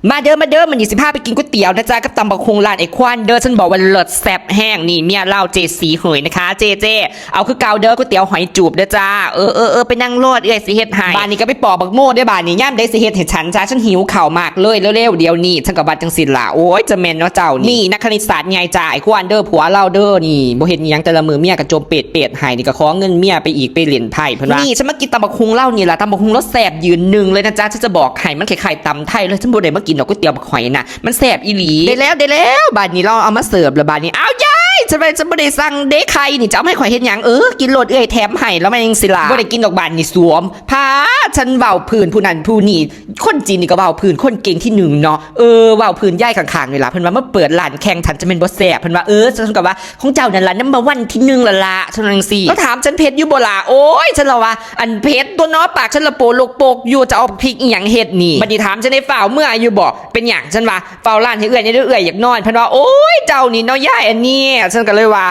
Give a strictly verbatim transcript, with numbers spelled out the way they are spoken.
มาเด้อมาเด้อ มื้อนี้สิพาไปกินก๋วยเตี๋ยวนะจ๊ะ กับตำบักหุ่งร้านไอ้ควันเด้อ ฉันบอกว่าเลิศแซ่บแฮง นี่เมียลาวเจสีเหยนะคะ เจเจ เอาคือเก่าเด้อ ก๋วยเตี๋ยวหอยจูบเด้อจ้า เออเออเออ ไปนั่งโลด เอื้อยสิเฮ็ดให้ บาดนี้ก็ไปปอกบักโม่เด้อบาดนี้ ยามใดสิเฮ็ดให้ฉันจ้า ฉันหิวข้าวมากเลย เร็วๆเดี๋ยวนี้ ฉันก็ว่าจั่งซี้ล่ะ โอ๊ย จะแม่นเนาะเจ้านี่ นี่นักคณิตศาสตร์ใหญ่จ้า ไอ้ควันเด้อ ผัวลาวเด้อ นี่ บ่เฮ็ดอิหยังแต่ละมื้อ เมียก็จมเปดๆให้ นี่ก็ขอเงินเมียไปอีก ไปเล่นไพ่เพิ่นว่า นี่ฉันมากินตำบักหุ่งลาวนี่ล่ะ ตำบักหุ่งรสแซ่บยืนหนึ่งเลยนะจ๊ะ ฉันจะบอกให้ มันคล้ายๆตำไทยเลย ฉันบ่ได้มากินดอกก๋วยเตี๋ยวบักหอยนะ มันแซ่บอีหลี ได้แล้ว ได้แล้ว บาดนี้ลาวเอามาเสิร์ฟแล้วบาดนี้ อ้าวยาย ฉันว่าฉันบ่ได้สั่งเด้ไข่นี่ จะเอามาให้ข่อยเฮ็ดหยัง เออ กินโลด เอื้อยแถมให้ แล้วมันจั่งซี้ล่ะ บ่ได้กินดอกบาดนี้สวม พา ฉันเว้าพื้นผู้นั้นผู้นี้ คนจีนนี่ก็เว้าพื้น คนเก่งที่หนึ่งเนาะ เออ เว้าพื้นยายข้างๆนี่ล่ะ เพิ่นว่ามาเปิดร้านแข่งฉันจะแม่นบ่แซ่บ เพิ่นว่า เออ ฉันก็ว่า ของเจ้านั่นล่ะ number one ที่หนึ่งแล้วล่ะ ฉันว่าจั่งซี้ แล้วถามฉันเผ็ดอยู่บ่ล่ะ โอ๊ย ฉันละว่า อันเผ็ดตั๊วเนาะ ปากฉันละโปกโลกโปกอยู่ จะเอาพริกอีหยังเฮ็ดนี่ บัดนี้ถามฉันได้ฟ้าวเมืออยู่บ่ เป็นหยัง ฉันว่า เฝ้าร้านให้เอื้อยแหน่เด้อ เอื้อยอยากนอน เพิ่นว่า โอ๊ย เจ้านี่เนาะยายอันนี้ ฉันก็เลยว่า